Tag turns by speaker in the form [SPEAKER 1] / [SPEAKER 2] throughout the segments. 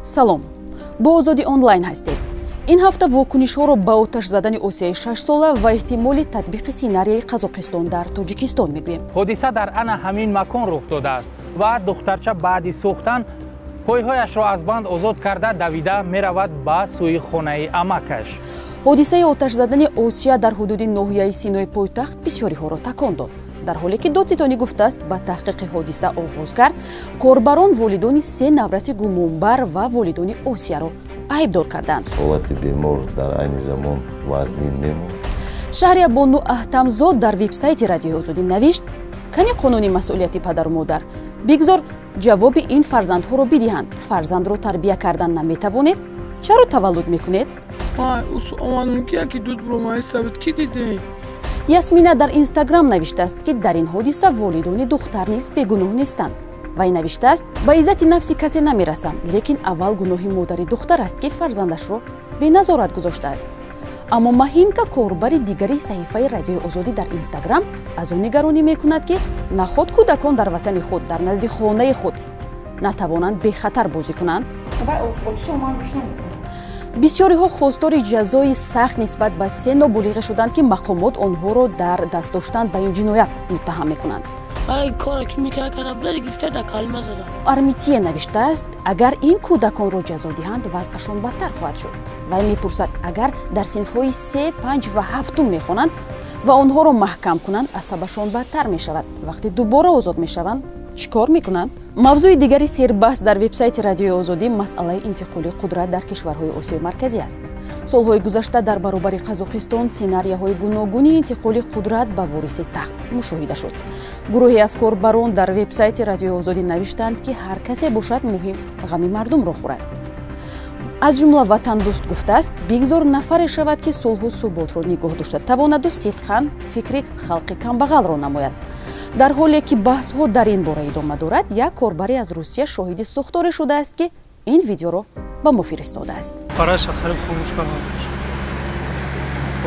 [SPEAKER 1] Салом, бо Озодӣ онлайн ҳастед. Ин ҳафта вокунишҳоро ба оташ задани Осияи шашсола ва эҳтимоли татбиқи сценарияи Қазоқистон дар Тоҷикистон мегӯем.
[SPEAKER 2] Ҳодиса дар ана ҳамин макон рух додааст ва духтарча баъди сӯхтан пойҳояшро аз банд озод карда давида меравад ба сӯи хонаи амакаш.
[SPEAKER 1] Ҳодисаи оташ задани Осия дар ҳудуди ноҳияи Синои пойтахт бисёриҳоро такон дод. Дар ҳоле ки додситонӣ гуфтааст, ба таҳқиқи ҳодиса оғоз кард, корбарон волидони се навраси гумонбар ва волидони Осияро айбдор карданд.
[SPEAKER 3] Ҳолати бемор дар айни замон вазнин мемонад.
[SPEAKER 1] Шаҳрия Бону Аҳтамзод дар вебсайти Радиои Озодӣ навишт: кани қонуни масъулияти падару модар? Бигзор ҷавоби ин фарзандҳоро бидиҳанд. Фарзандро тарбия кардан наметавонед, чаро таваллуд мекунед? Ясмина дар Инстаграм навиштааст, ки дар ин ҳодиса волидони духтар низ бегуноҳ нестанд. Вай навиштааст: ба иззати нафси касе намерасам, лекин аввал гуноҳи модари духтар аст, ки фарзандашро беназорат гузоштааст. Аммо Маҳинка, корбари дигари саҳифаи Радиои Озодӣ дар Инстаграм, аз он нигаронӣ мекунад, ки наход кӯдакон дар ватани худ, дар назди хонаи худ натавонанд бехатар бозӣ кунанд. Бисёриҳо хостори ҷазои сахт нисбат ба се ноболиғе шуданд, ки мақомот онҳоро дар даст доштан ба ин ҷиноят муттаҳам мекунанд. Армитие навиштааст: агар ин кӯдаконро ҷазо диҳанд, вазъашон бадтар хоҳад шуд. Вай мепурсад: агар дар синфҳои се, панҷ ва ҳафтум мехонанд ва онҳоро маҳкам кунанд, асабашон бадтар мешавад. Вақте дубора озод мешаванд, чӣ кор мекунанд? Мавзӯи дигари сербаҳс дар вебсайти Радиои Озодӣ масъалаи интиқоли қудрат дар кишварҳои Осиёи Марказӣ аст. Солҳои гузашта дар баробари Қазоқистон сценарияҳои гуногуни интиқоли қудрат ба вориси тахт мушоҳида шуд. Гурӯҳе аз корбарон дар вебсайти Радиои Озодӣ навиштанд, ки ҳар касе бошад, муҳим ғами мардумро хӯрад. Аз ҷумла Ватандӯст гуфтааст: бигзор нафаре шавад, ки сулҳу суботро нигоҳ дошта тавонаду сидқан фикри халқи камбағалро намояд. Дар ҳоле ки баҳсҳо дар ин бора идома дорад, як корбаре аз Русия шоҳиди сӯхторе шудааст, ки ин видеоро ба мо фиристодааст.
[SPEAKER 4] Параша хариб хомӯш кардам.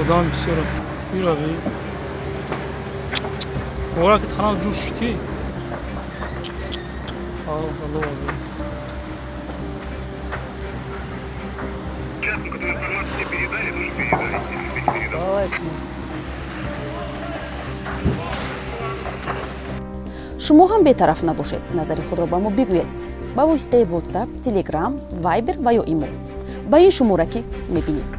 [SPEAKER 4] Одам бисёр ирави. Ора ки танав ҷӯш шуд.
[SPEAKER 1] Шумо ҳам бетараф набошед, назари худро ба мо бигӯед ба воситаи WhatsApp, Telegram, Viber ва ё имо ба ин шумора, ки мебинед.